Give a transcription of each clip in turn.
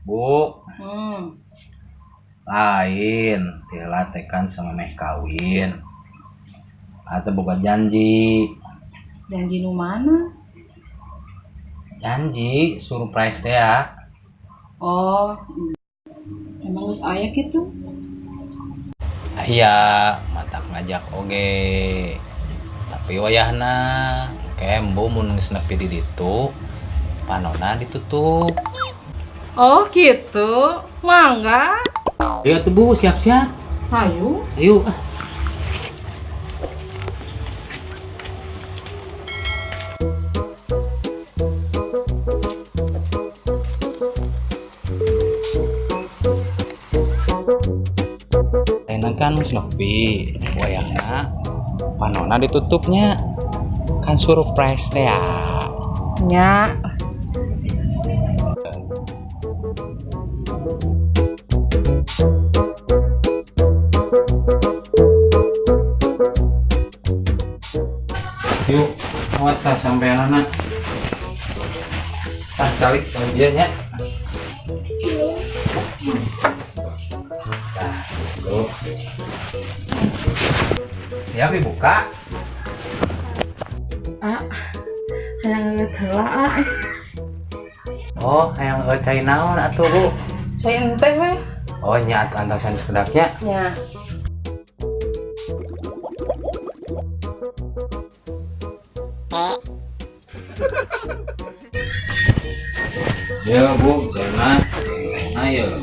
Bu. Lain, tila teh kan samemeh kawin. Atau boga janji. Janji nu mana? Janji surprise teh ya. Oh, emang geus aya kitu? Aya, matak ngajak oge. Tapi wayahna kembo mun geus nepi di ditu, panona ditutup. Oh, gitu. Mangga. Ayo tuh Bu, siap-siap. Ayo. Ayo. Enak kan geus nepi, wayahna panona ditutupnya. Kan surprise teh ya. Nya. Yuk, awas lah sampai anak. Tah calik dia nya. Tah, tuh. Siap dibuka. Ah, hayang ngeut heula ah. Oh, hayang ngeut cai naon atuh, Bu? Cai enteh we. Oh, nya atuh antosan sekedaknya. Nya. Ya, Bu, caina. Ayo.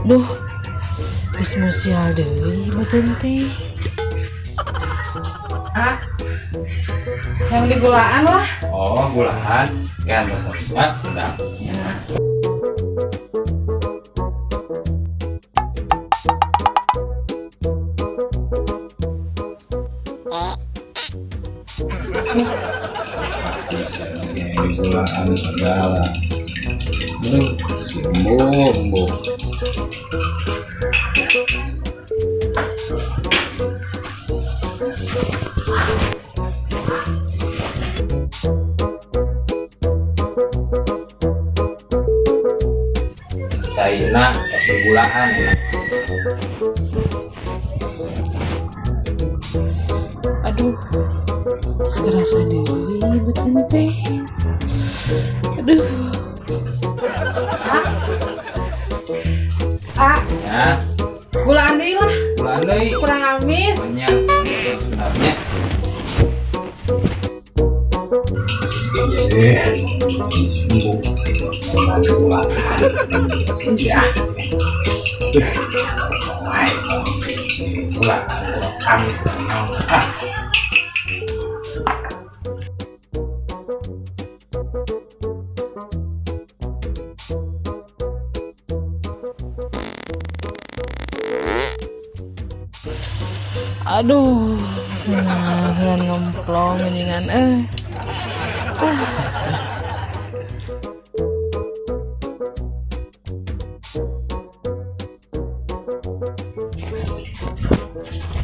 Duh, geus musial deui beuteung teh. Ah, yang digulaan lah. Oh, gulaan. Ya, antosannya sudah. Ya. Gulaan segala. Aduh, si embo. Caina pakai gulaan enak. Aduh, kerasa deui beuteung teh. Aduh. Ah. Ya. Gulaan deui lah. Gulaan deui. Kurang amis. Banyak. Sebenarnya. Sembuh. Gulaan. Ya. Gulaan. Amis. Ah. Aduh, nah, ngemplong mendingan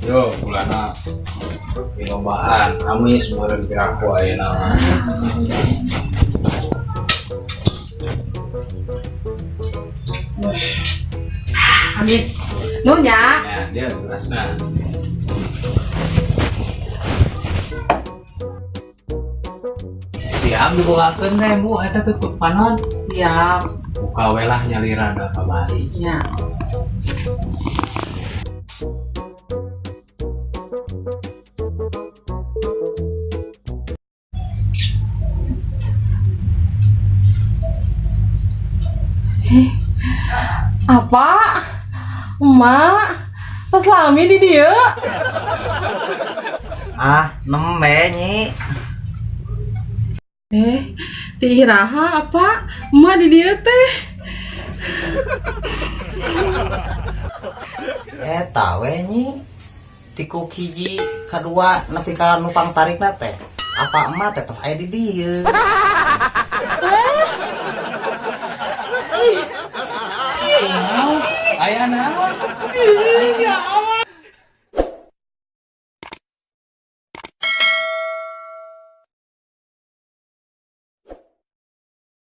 Yo, gulana dilobaan, amis meureun piraku ayeuna mah. Amis. Nu nya. Ya, dia gelasna. Siap dibukakeun teh, Bu, eta tutup panon. Siap. Buka we lah nyalira da kamari. Nya. Apa? Emak, pas lami di dieu. Ah, nembe nyi. Ti iraha apa? Emak di dieu teh. Eta we nyi. Ti ku hiji kadua nepi ka nu pangtarikna teh. Apa emak teh tos aya di dieu. Aya naon? Ih,